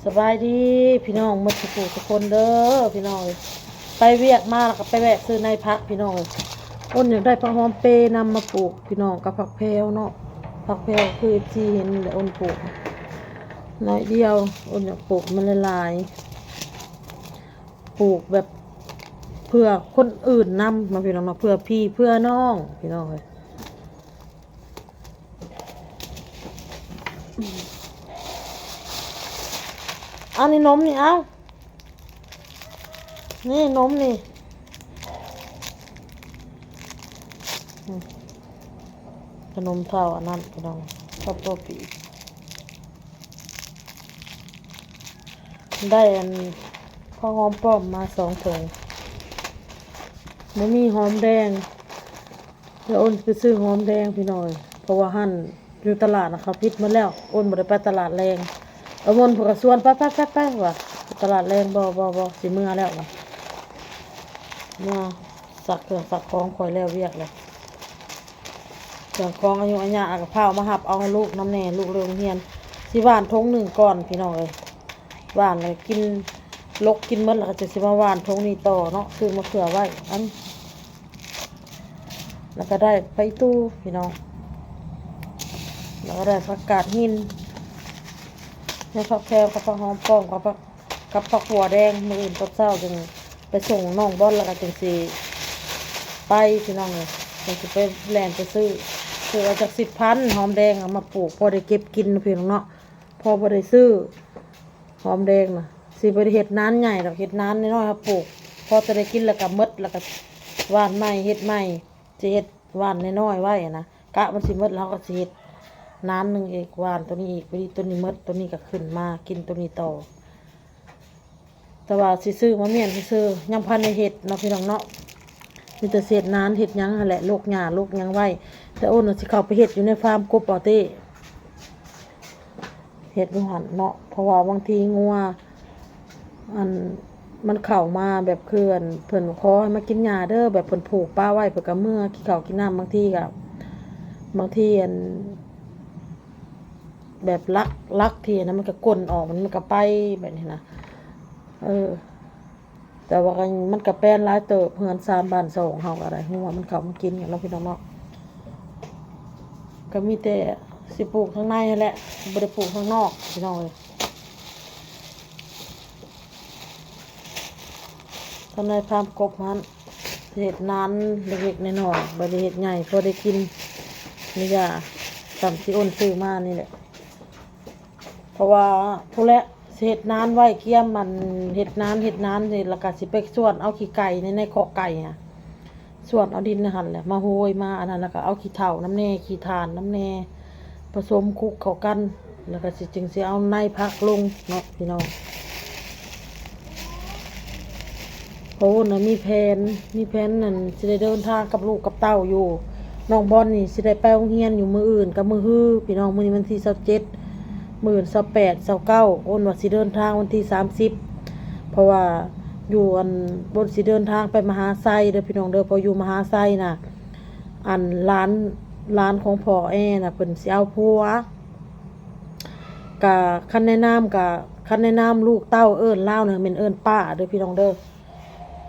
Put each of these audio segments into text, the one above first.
ສະບາຍດີພີ່ນ້ອງໝົດທຸກຜູ້ທຸກຄົນເດີພີ່ນ້ອງເອີຍ. ໄປວຽກມາແລ້ວກໍໄປແວະຊື້ໃນຜັກພີ່ນ້ອງເອີຍ. ອ້ນຢາກໄດ້ຜັກຫອມເປນຳມາປູກພີ່ນ້ອງ ກັບຜັກແພວເນາະ. ຜັກແພວຄືເອັຟຊີເຫັນແຫຼະ ອ້ນປູກໜ້ອຍດຽວ, ອ້ນຢາກປູກມັນຫຼາຍໆ ປູກແບບເພື່ອຄົນອື່ນນຳເນາະພີ່ນ້ອງເນາະ, ເພື່ອພີ່ເພື່ອນ້ອງພີ່ນ້ອງເອີຍ. ເອົານີ້ນົມນີ້ ເອົາ ນີ້ນົມນີ້ ອືມ ຂະໜົມທ້າວອັນນັ້ນພີ່ນ້ອງ ຊອບໂປປີ. ໄດ້ອັນ ພາຫອມປ້ອມມາສອງຖົງ, ບໍ່ມີຫອມແດງ. ແລ້ວອ້ນໄປຊື້ຫອມແດງພີ່ນ້ອງເອີຍ ເພາະວ່າຮ້ານຢູ່ຕະຫຼາດນະ ເຂົາປິດໝົດແລ້ວ. ອ້ນບໍ່ໄດ້ໄປຕະຫຼາດແລງ. ເອົາມົນເພິ່ນກໍຊວນ ໄປໆໆວ່າ ຕະຫຼາດແລງ ບໍ່ໆໆ ຊິເມືອແລ້ວວ່າ. ມາຊັກເຄື່ອງຊັກຂອງ ຂ້ອຍແລ້ວວຽກແລ້ວ. ເຄື່ອງຂອງອາຍຸອາຍາ ອາກະພ້າວມາຮັບເອົາລູກນຳແດ່ ລູກເລີກໂຮງຮຽນ. ຊິຫວ່ານຖົງໜຶ່ງກ່ອນພີ່ນ້ອງເອີຍ. ຫວ່ານແລ້ວກິນ ລົກກິນໝົດແລ້ວກໍຈະຊິມາຫວ່ານຖົງນີ້ຕໍ່ເນາະ. ຊື້ມະເຂືອໄວ້ອັນ ແລ້ວກໍໄດ້ໄຟຕູ້ພີ່ນ້ອງ ແລ້ວກໍໄດ້ຜັກກາດຫີນ ໃນຜັກແພວກັບຜັກຫອມປ້ອມ ກັບຜັກ ກັບຜັກບົວແດງ. ມື້ອື່ນຕອນເຊົ້າຈຶ່ງໄປສົ່ງນ້ອງບອນ ແລ້ວກໍຈຶ່ງຊິໄປພີ່ນ້ອງເອີຍ. ຈັ່ງຊິໄປແລ່ນໄປຊື້ ຊື້ເອົາຈັກສິບພັນ ຫອມແດງເອົາມາປູກ ພໍໄດ້ເກັບກິນເນາະພີ່ນ້ອງເນາະ. ພໍບໍ່ໄດ້ຊື້ຫອມແດງນະ ຊິບໍ່ໄດ້ເຮັດນານໃຫຍ່ດອກ ເຮັດນານນ້ອຍໆ ເຮົາປູກ ພໍຈະໄດ້ກິນແລ້ວກະໝົດ ແລ້ວກະຫວ່ານໃໝ່ ເຮັດໃໝ່. ຊິເຮັດຫວ່ານນ້ອຍໆໄວ້ນະ ກະມັນຊິໝົດແລ້ວ ເຮົາກະຊິເຮັດນານໜຶ່ງອີກ ຫວ່ານໂຕນີ້ອີກ. ພໍດີໂຕນີ້ໝົດ ໂຕນີ້ກະຂຶ້ນມາກິນໂຕນີ້ຕໍ່. ແຕ່ວ່າຊິຊື້ມາມ້ຽນຊື່ໆ ຍັງບໍ່ທັນໄດ້ເຮັດເນາະພີ່ນ້ອງເນາະ. ມີແຕ່ເສດນານເຮັດຫຍັງຫັ້ນແຫຼະ ໂລກຫຍ້າໂລກຫຍັງໄວ້. ແຕ່ໂອນວ່າຊິເຂົ້າໄປເຮັດຢູ່ໃນຟາມກົບເອົາເຕ້ ເຮັດຢູ່ຫັ້ນເນາະ. ເພາະວ່າບາງທີງົວ ອັນ ມັນເຂົ້າມາແບບຄື ອັນ ເພິ່ນຂໍໃຫ້ມາກິນຫຍ້າເດີ ແບບເພິ່ນຜູກປະໄວ້ ເພິ່ນກະເມືອກິນເຂົ້າກິນນ້ຳ. ບາງທີກະ ບາງທີ ອັນ ແບບລັກ ລັກທີ່ອັນນັ້ນ ມັນກະກົ້ນອອກ ມັນ ມັນກະໄປແບບນີ້ນະ. ເອີ ແຕ່ວ່າກໍ ມັນກະແປນຫຼາຍເຕີບ ເຮືອນຊານບ້ານຊ່ອງເຮົາກໍໄດ້ ຮູ້ວ່າມັນເຂົ້າມາກິນກັນເນາະພີ່ນ້ອງເນາະ. ກໍມີແຕ່ຊິປູກທາງໃນຫັ້ນແຫຼະ ບໍ່ໄດ້ປູກທາງນອກພີ່ນ້ອງເອີຍ. ທາງໃນຟາມກົບຫັ້ນ ເຮັດນານເລັກໆນ້ອຍໆ ບໍ່ໄດ້ເຮັດໃຫຍ່ ພໍໄດ້ກິນນີ້ ຢາສ່ຳທີ່ໂອນຊື້ມານີ້ແຫຼະ. ເພາະວ່າພຸ້ນແຫຼະ ຊິເຮັດນານໄວ້ກຽມ ອັນ ເຮັດນານ ເຮັດນານນີ້ ແລ້ວກະຊິໄປສວນເອົາຂີ້ໄກ່ໃນ ໃນຄອກໄກ່ຫັ້ນ ສວນເອົາດິນໃນຫັ້ນແຫຼະ ມາໂຮຍມາອັນນັ້ນ ແລ້ວກະເອົາຂີ້ເຖົ້ານຳແດ່ ຂີ້ຖ່ານນຳແດ່ ປະສົມຄຸກເຂົ້າກັນ ແລ້ວກະຊິ ຈຶ່ງຊິເອົາໃນຜັກລົງເນາະພີ່ນ້ອງ. ເພາະວ່ານະ ມີແຜນ ມີແຜນນັ້ນ ຊິໄດ້ເດີນທາງກັບລູກກັບເຕົ້າຢູ່. ນ້ອງບອນນີ້ຊິໄດ້ໄປໂຮງຮຽນຢູ່ມື້ອື່ນກັບມື້ຮືພີ່ນ້ອງ. ມື້ນີ້ວັນທີຊາວເຈັດ ມື້ອື່ນຊາວແປດ ຊາວເກົ້າ ໂອນວ່າຊິເດີນທາງວັນທີສາມສິບ ເພາະວ່າຢູ່ອັນ ໂອນຊິເດີນທາງໄປມະຫາໄຊເດີພີ່ນ້ອງເດີ. ເພາະຢູ່ມະຫາໄຊນະ ອັນ ຫຼານ ຫຼານຂອງພໍ່ແອນະ ເພິ່ນຊິເອົາຜົວ. ກະຄັນແນະນຳ ກະຄັນແນະນຳລູກເຕົ້າເອີ້ນລາວນະ ແມ່ນເອີ້ນປ້າເດີພີ່ນ້ອງເດີ.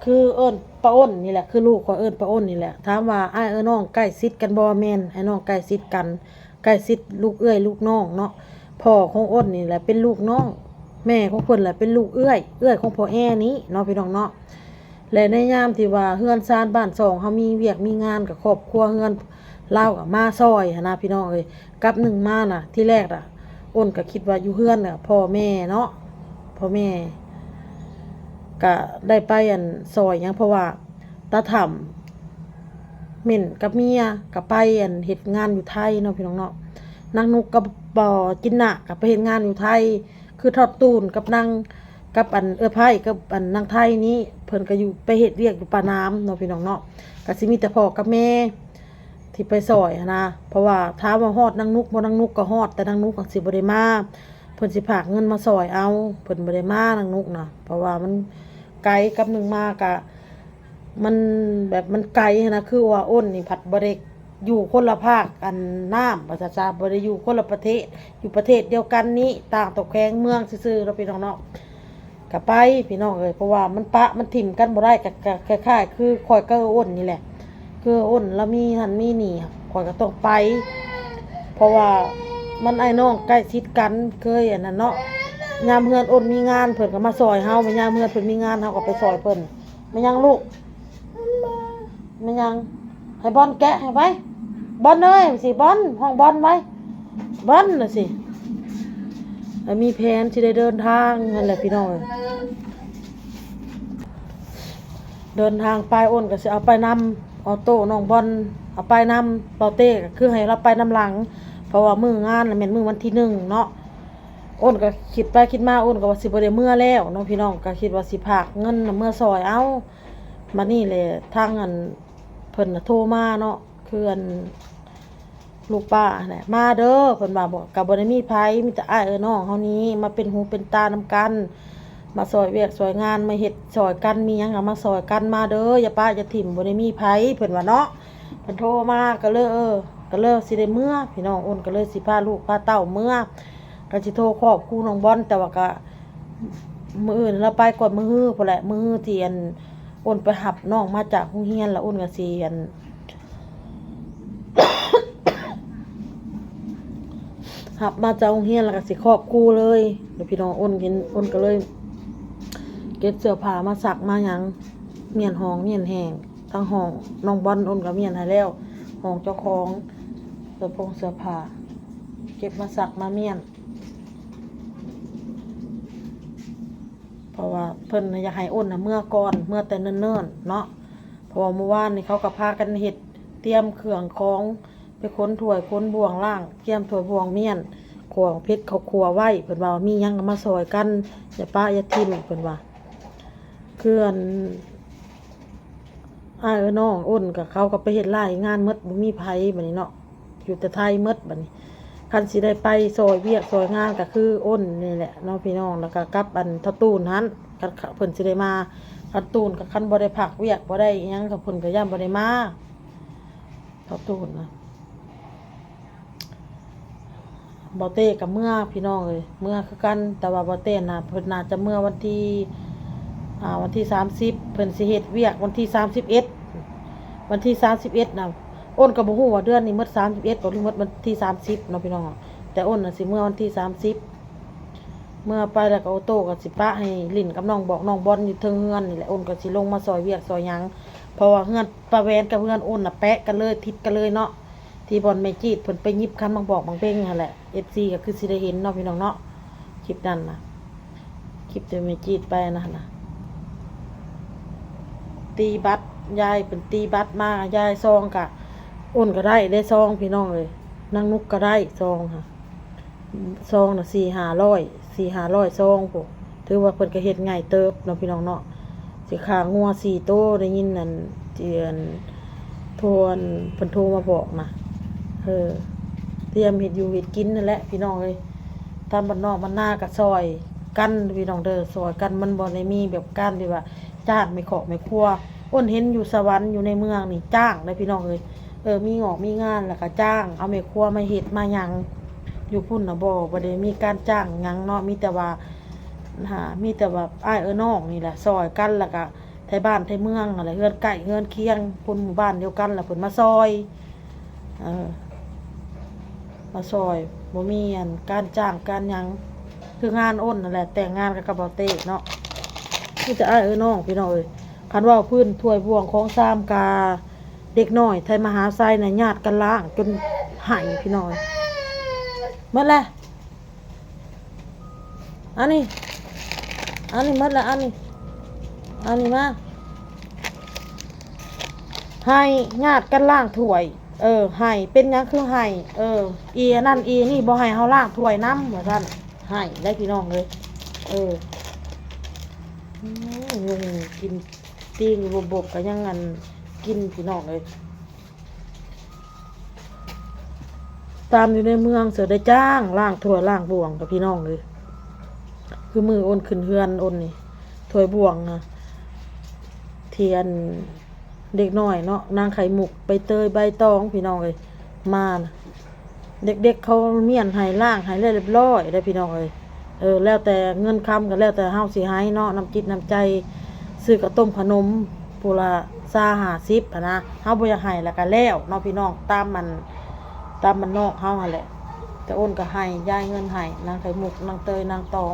ຄືເອີ້ນປ້າອ້ນນີ້ແຫຼະ ຄືລູກຂ້ອຍເອີ້ນປ້າອ້ນນີ້ແຫຼະ. ຖາມວ່າອ້າຍເອື້ອຍນ້ອງໃກ້ຊິດກັນບໍ່? ແມ່ນ ອ້າຍນ້ອງໃກ້ຊິດກັນ ໃກ້ຊິດລູກເອື້ອຍລູກນ້ອງເນາະ. ພໍ່ຂອງອ້ນນີ້ແຫຼະເປັນລູກນ້ອງ ແມ່ຂອງເພິ່ນແຫຼະເປັນລູກເອື້ອຍ ເອື້ອຍຂອງພໍ່ແອນີ້ເນາະ ພີ່ນ້ອງເນາະ. ແລະໃນຍາມທີ່ວ່າເຮືອນຊານບ້ານຊ່ອງເຮົາມີວຽກມີງານ ກະຄອບຄົວເຮືອນລາວກະມາຊ່ອຍຫັ້ນນະ ພີ່ນ້ອງເອີຍ. ກັບໜຶ່ງມານະ ທີແລກນະ ອ້ນກະຄິດວ່າຢູ່ເຮືອນນະ ພໍ່ແມ່ເນາະ ພໍ່ແມ່ກະໄດ້ໄປອັນຊ່ອຍຫຍັງ ເພາະວ່າຕາຖໍ້າເໝັ້ນກັບເມຍກະໄປອັນເຮັດງານຢູ່ໄທເນາະ ພີ່ນ້ອງເນາະ. ນາງນຸກກັບບໍ່ຈິນນະກະໄປເຮັດງານຢູ່ໄທ ຄືທອດຕູນກັບນາງ ກັບອັນເອື້ອຍໄພກັບອັນນາງໄທນີ້ ເພິ່ນກະຢູ່ໄປເຮັດວຽກຢູ່ປານາມເນາະ ພີ່ນ້ອງເນາະ. ກະຊິມີແຕ່ພໍ່ກັບແມ່ ທີ່ໄປຊ່ອຍຫັ້ນນະ ເພາະວ່າຖາມວ່າຮອດນາງນຸກບໍ່? ນາງນຸກກໍຮອດ ແຕ່ນາງນຸກຫັ້ນຊິບໍ່ໄດ້ມາ ເພິ່ນຊິພາກເງິນມາຊ່ອຍເອົາ ເພິ່ນບໍ່ໄດ້ມານາງນຸກນະ ເພາະວ່າມັນໄກ. ກັບໜຶ່ງມາກະ ມັນແບບມັນໄກຫັ້ນນະ ຄືວ່າອ້ນນີ້ພັດບໍ່ໄດ້ ຢູ່ຄົນລະພາກອັນນ້ຳ ວ່າຊັ້ນຊະ ບໍ່ໄດ້ຢູ່ຄົນລະປະເທດ ຢູ່ປະເທດດຽວກັນນີ້ ຕ່າງຕົວແຂວງເມືອງຊື່ໆ ເນາະ ພີ່ນ້ອງເນາະ. ກະໄປພີ່ນ້ອງເອີຍ ເພາະວ່າມັນປະມັນຖິ້ມກັນບໍ່ໄດ້ ກະ ກະຄ້າຍໆຄືຂ້ອຍກັບອ້ນນີ້ແຫຼະ ຄືອ້ນລາວມີຫັ້ນມີນີ້ ຂ້ອຍກະຕ້ອງໄປ ເພາະວ່າມັນອ້າຍນ້ອງໃກ້ຊິດກັນ ເຄີຍອັນນັ້ນເນາະ ຍາມເຮືອນອ້ນມີງານເພິ່ນກະມາຊ່ອຍເຮົາ ຍາມເຮືອນເພິ່ນມີງານເຮົາກະໄປຊ່ອຍເພິ່ນ. ແມ່ນຫຍັງລູກ? ແມ່ນຫຍັງ? ໃຫ້ບອນແກະໃຫ້ໄວ ບອນເອີຍ ຊິ ບອນ ຮ້ອງບອນໄວ ບອນ ວ່າຊິ. ແລ້ວມີແຜນຊິໄດ້ເດີນທາງຫັ້ນແຫຼະພີ່ນ້ອງເອີຍ ເດີນທາງໄປ ອ້ນກະຊິເອົາໄປນຳ ອອໂຕ້ ນ້ອງບອນ ເອົາໄປນຳ ເບົາເຕ້ກະຄືໃຫ້ລາວໄປນຳຫຼັງ ເພາະວ່າມື້ງານລະແມ່ນມື້ວັນທີໜຶ່ງເນາະ. ອ້ນກະຄິດໄປຄິດມາ ອ້ນກະວ່າຊິບໍ່ໄດ້ເມືອແລ້ວເນາະພີ່ນ້ອງ ກະຄິດວ່າຊິພາກເງິນນຳເມືອຊ່ອຍເອົາ. ບາດນີ້ແຫຼະ ທາງອັນ ເພິ່ນນະໂທມາເນາະ ຄືອັນ ລູກປ້າຫັ້ນແຫຼະ ມາເດີ ເພິ່ນວ່າ ກະບໍ່ໄດ້ມີໃຜ ມີແຕ່ອ້າຍເອື້ອຍນ້ອງເຮົານີ້ ມາເປັນຫູເປັນຕານຳກັນ ມາຊ່ອຍວຽກຊ່ອຍງານ ມາເຮັດຊ່ອຍກັນ ມີຫຍັງກະມາຊ່ອຍກັນ ມາເດີ ຢ່າປະຢ່າຖິ້ມ ບໍ່ໄດ້ມີໃຜ ເພິ່ນວ່າເນາະ. ເພິ່ນໂທມາກະເລີຍ ເອີ ກະເລີຍຊິໄດ້ເມືອພີ່ນ້ອງ ອ້ນກະເລີຍຊິພາລູກພາເຕົ້າເມືອ ກະຊິໂທຂອບຄູນ້ອງບອນ ແຕ່ວ່າກະ ມື້ອື່ນລາວໄປກ່ອນ ມື້ຮືພຸ້ນແຫຼະ ມື້ຮືທີ່ອັນ ອ້ນໄປຮັບນ້ອງມາຈາກໂຮງຮຽນ ລະອ້ນກະຊິອັນ ຮັບມາຈາກໂຮງຮຽນລະກະຊິຂອບຄູເລີຍ ພີ່ນ້ອງ. ອ້ນເຫັນ ອ້ນກະເລີຍເກັບເສື້ອຜ້າມາຊັກມາຫຍັງ ມ້ຽນຫ້ອງມ້ຽນແຫ້ງ ທັງຫ້ອງນ້ອງບອນ ອ້ນກະມ້ຽນໃຫ້ແລ້ວ ຫ້ອງເຈົ້າຂອງ ເສື້ອຜົງເສື້ອຜ້າ ເກັບມາຊັກມາມ້ຽນ ເພາະວ່າເພິ່ນນະຢາກໃຫ້ອ້ນນະເມືອກ່ອນ ເມືອແຕ່ເນີນໆເນາະ ເພາະວ່າມື້ວານນີ້ເຂົາກະພາກັນເຮັດ ຕຽມເຄື່ອງຂອງ ໄປຂົນຖ້ວຍຂົນບ່ວງ ລ້າງ ກຽມຖ້ວຍບ່ວງມ້ຽນ ຂົ້ວເຜັດເຂົ້າຂົ້ວໄວ້ ເພິ່ນວ່າ ມີຫຍັງກະມາຊ່ອຍກັນ ຢ່າປະຢ່າຖິ້ມ ເພິ່ນວ່າ ເຄື່ອງ ອ້າຍເອີຍນ້ອງ ອ້ນກະ ເຂົາກະໄປເຮັດລາຍງານໝົດ ບໍ່ມີໃຜບາດນີ້ເນາະ ຢູ່ແຕ່ໄທໝົດບາດນີ້. ຄັນຊິໄດ້ໄປຊ່ອຍວຽກຊ່ອຍງານກະຄືອ້ນນີ້ແຫຼະເນາະພີ່ນ້ອງ ລະກະກັບອັນທ້າວຕູນຫັ້ນ ຄັນເພິ່ນຊິໄດ້ມາ ທ້າວຕູນກະ ຄັນບໍ່ໄດ້ພັກວຽກບໍ່ໄດ້ອີ່ຫຍັງກະ ເພິ່ນກະຢ້ານບໍ່ໄດ້ມາ ທ້າວຕູນນະ. ເບົາເຕ້ກະເມືອພີ່ນ້ອງເອີຍ ເມືອຄືກັນ ແຕ່ວ່າເບົາເຕ້ນະ ເພິ່ນໜ້າຈະເມືອວັນທີ ອ່າ ວັນທີສາມສິບ ເພິ່ນຊິເຮັດວຽກວັນທີສາມສິບເອັດ ວັນທີສາມສິບເອັດນະ. ອ້ນກະບໍ່ຮູ້ວ່າເດືອນນີ້ໝົດສາມສິບເອັດບໍ່ ຫຼືໝົດວັນທີສາມສິບເນາະພີ່ນ້ອງ ແຕ່ອ້ນນະຊິເມືອວັນທີສາມສິບ ເມືອໄປລະກະໂອໂຕ້ກະຊິປະໃຫ້ຫຼິ້ນກັບນ້ອງບອກນ້ອງບອນຢູ່ເທິງເຮືອນນີ້ແຫຼະ ອ້ນກະຊິລົງມາຊ່ອຍວຽກຊ່ອຍຫຍັງ ເພາະວ່າເຮືອນປ້າແຫວນກັບເຮືອນອ້ນນະແປະກັນເລີຍ ຕິດກັນເລີຍເນາະ ທີ່ບ່ອນແມ່ຈີດເພິ່ນໄປຫຍິບຄັນໝາກບອກໝາກເບັງຫັ້ນແຫຼະ ເອັຟຊີກະຄືຊິໄດ້ເຫັນເນາະພີ່ນ້ອງເນາະ ຄລິບນັ້ນນະ ຄລິບທີ່ແມ່ຈີດໄປຫັ້ນນະ ຕີບັດ ຍາຍເພິ່ນຕີບັດມາ ຍາຍຊອງກະ ອ້ນກະໄດ້ເດ້ຊອງພີ່ນ້ອງເອີຍ ນາງນຸກກະໄດ້ຊອງຫັ້ນ ຊອງນະສີ່ຫ້າຮ້ອຍ ສີ່ຫ້າຮ້ອຍຊອງພຸ້ນ ຖືວ່າເພິ່ນກະເຮັດໃຫຍ່ເຕີບເນາະພີ່ນ້ອງເນາະ ຊິຂ້າງົວສີ່ໂຕ ໄດ້ຍິນອັນ ທີ່ອັນ ໂທ ອັນ ເພິ່ນໂທມາບອກນະ ເອີ ຕຽມເຮັດຢູ່ເຮັດກິນຫັ້ນແຫຼະພີ່ນ້ອງເອີຍ ຕາມບ້ານນອກບ້ານນາກະຊ່ອຍກັນພີ່ນ້ອງເດີ ຊ່ອຍກັນ ມັນບໍ່ໄດ້ມີແບບການທີ່ວ່າຈ້າງແມ່ຄອກແມ່ຄົວ ອ້ນເຫັນຢູ່ສະຫວັນ ຢູ່ໃນເມືອງນີ້ຈ້າງເດ້ພີ່ນ້ອງເອີຍ ເອີ ມີງອກມີງານລະກະຈ້າງ ເອົາແມ່ຄົວມາເຮັດມາຫຍັງ ຢູ່ພຸ້ນນະບໍ່ ບໍ່ໄດ້ມີການຈ້າງຫຍັງເນາະ ມີແຕ່ວ່າ ຫາ ມີແຕ່ວ່າອ້າຍເອື້ອຍນ້ອງນີ້ແຫຼະ ຊ່ອຍກັນ ລະກະໄທບ້ານໄທເມືອງຫັ້ນແຫຼະ ເຮືອນໃກ້ເຮືອນຄຽງ ຄົນໝູ່ບ້ານດຽວກັນລະເພິ່ນມາຊ່ອຍ ເອີ ມາຊ່ອຍ ບໍ່ມີອັນການຈ້າງການຫຍັງ ຄືງານອ້ນຫັ້ນແຫຼະ ແຕ່ງງານກັນກັບເບົາເຕ້ເນາະ ມີແຕ່ອ້າຍເອື້ອຍນ້ອງພີ່ນ້ອງເອີຍ ຄັນເວົ້າພື້ນຖ້ວຍບ່ວງຂອງຊາມກະ ເດັກນ້ອຍໄທມະຫາໄຊນະ ຍາດກັນລ້າງຈົນໄຫ້ພີ່ນ້ອງ ໝົດແລ້ວ ອັນນີ້ ອັນນີ້ໝົດແລ້ວ ອັນນີ້ ອັນນີ້ມາ ໄຫ້ ຍາດກັນລ້າງຖ້ວຍ ເອີ ໄຫ້ ເປັນຫຍັງຄືໄຫ້ ເອີ ອີອັນນັ້ນອີນີ້ບໍ່ໃຫ້ເຮົາລ້າງຖ້ວຍນຳ ວ່າຊັ້ນ ໄຫ້ໄດ໋ພີ່ນ້ອງເອີຍ ເອີ ອືມ ຍຸງກິນ ຕີງບົບໆ ກະຍັງອັນ ກິນພີ່ນ້ອງເອີຍ ຕາມຢູ່ໃນເມືອງເສີໄດ້ຈ້າງ ລ້າງຖ້ວຍລ້າງບ່ວງກະພີ່ນ້ອງເອີຍ ຄືມື້ອ້ນຂຶ້ນເຮືອນອ້ນນີ້ ຖ້ວຍບ່ວງນະ ທີ່ອັນ ເດັກນ້ອຍເນາະ ນາງໄຂ່ມຸກ ໃບເຕີຍ ໃບຕອງ ພີ່ນ້ອງເອີຍ ມານະ ເດັກໆເຂົາມ້ຽນໃຫ້ ລ້າງໃຫ້ແລ້ວຮຽບຮ້ອຍເດ້ພີ່ນ້ອງເອີຍ. ເອີ ແລ້ວແຕ່ເງິນຄຳກໍແລ້ວແຕ່ເຮົາຊິໃຫ້ເນາະ ນ້ຳຈິດນ້ຳໃຈ ຊື້ເຂົ້າຕົ້ມຂະໜົມຜູ້ລະຊາວ ຫ້າສິບຫັ້ນນະ ເຮົາບໍ່ຢາກໃຫ້ລະກໍແລ້ວເນາະພີ່ນ້ອງ ຕາມອັນ ຕາມບ້ານນອກເຮົາຫັ້ນແຫຼະ. ຕາໂອນກໍໃຫ້ ຢາຍເງິນໃຫ້ ນາງໄຂ່ມຸກ ນາງເຕີຍ ນາງຕອງ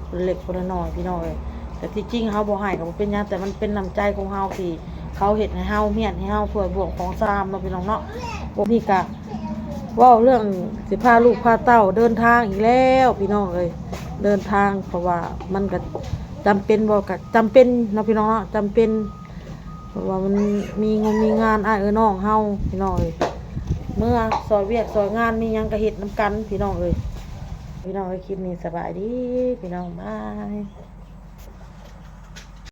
ຄົນລະເລັກຄົນລະນ້ອຍພີ່ນ້ອງເອີຍ. ແຕ່ທີ່ຈິງເຮົາບໍ່ໃຫ້ກໍບໍ່ເປັນຫຍັງ ແຕ່ມັນເປັນນ້ຳໃຈຂອງເຮົາທີ່ເຂົາເຮັດໃຫ້ເຮົາ ມ້ຽນໃຫ້ເຮົາຖ້ວຍບ່ວງຂອງຊາມເນາະພີ່ນ້ອງເນາະ. ນີ້ກະເວົ້າເລື່ອງຊິພາລູກພາເຕົ້າເດີນທາງອີກແລ້ວພີ່ນ້ອງເອີຍ ເດີນທາງ ເພາະວ່າມັນກະຈຳເປັນບໍ່ ກະຈຳເປັນເນາະພີ່ນ້ອງເນາະ ຈຳເປັນ ເພາະວ່າມັນມີງົນມີງານ ອ້າຍເອີຍນ້ອງເຮົາພີ່ນ້ອງເອີຍ ເມືອຊ່ອຍວຽກຊ່ອຍງານ ມີຫຍັງກະເຮັດນຳກັນພີ່ນ້ອງເອີຍ. ພີ່ນ້ອງເອີຍ ຄລິບນີ້ສະບາຍດີພີ່ນ້ອງ ບາຍ.